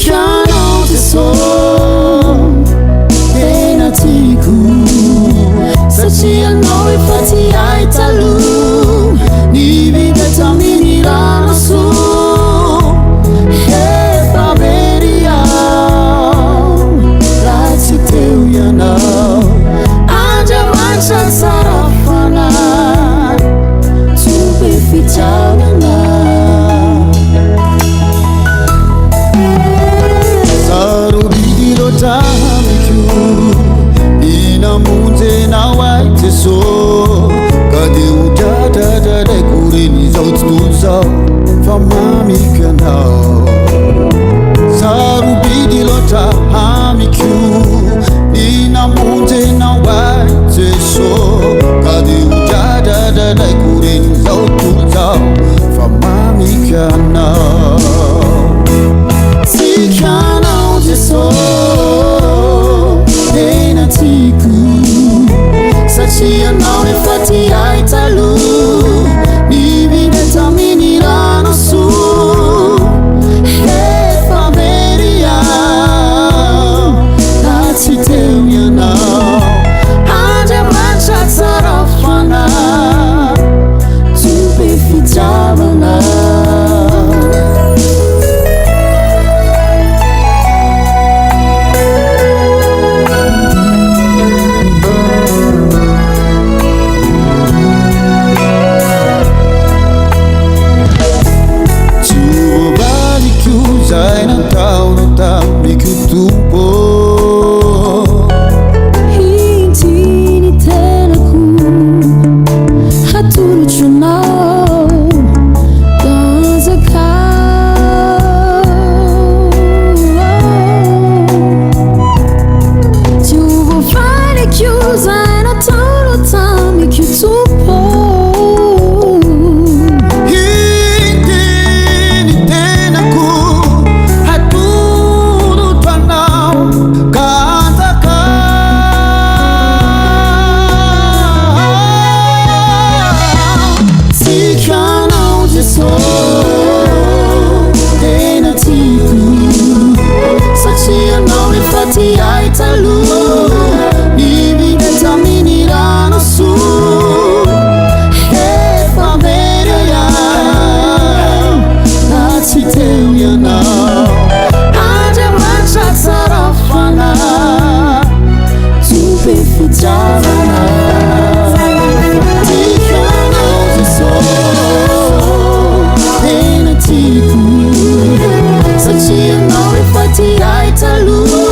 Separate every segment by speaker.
Speaker 1: Tiako Anao Jeso, tena tiako, satria Ianao efa tia ahy taloha, nividy tamin'ny rano soa, efa very aho raha tsy teo Ianao, Andriamanitra tsara fanahy, Tompo fitiavana.
Speaker 2: Sarobidy loatra amiko ny namonjenao ahy Jeso, ka dia ho dradradradraiko reny izao tontolo izao fa mamiko ianao. Sarobidy loatra amiko ny namonjenao ahy Jeso, ka dia ho dradradradraiko reny izao tontolo izao fa mamiko ianao.
Speaker 1: Tiako Anao Jeso, tena tiako, satria Ianao efa tia ahy taloha, nividy tamin'ny rano soa, efa very aho raha tsy teo Ianao, Andriamanitra tsara fanahy, Tompo fitiavana.
Speaker 2: Tsy ho voavaliko izay nataonao tamiko Tompo.
Speaker 1: Inty ny tenako hatolotro Anao, tanjaka. Tsy ho voavaliko izay nataonao tamiko Tompo.
Speaker 2: Inty ny tenako hatolotro Anao ka anjaka.
Speaker 1: Tiako Anao Jeso, tena tiako, satria Ianao efa tia ahy taloha, nividy tamin'ny rano soa, efa very aho raha tsy teo Ianao, Andriamanitra tsara fanahy, Tompo fitiavana. Tiako Anao Jeso, tena tiako, satria Ianao efa tia ahy taloha,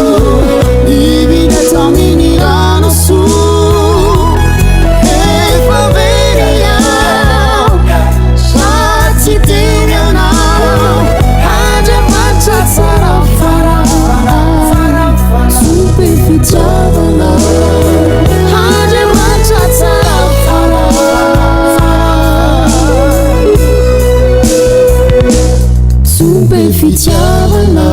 Speaker 1: nividy tamin'ny rano soa, efa very aho raha tsy teo Ianao, Andriamanitra tsara fanahy, Tompo fitiavana. Andriamanitra tsara fanahy, Tompo fitiavana.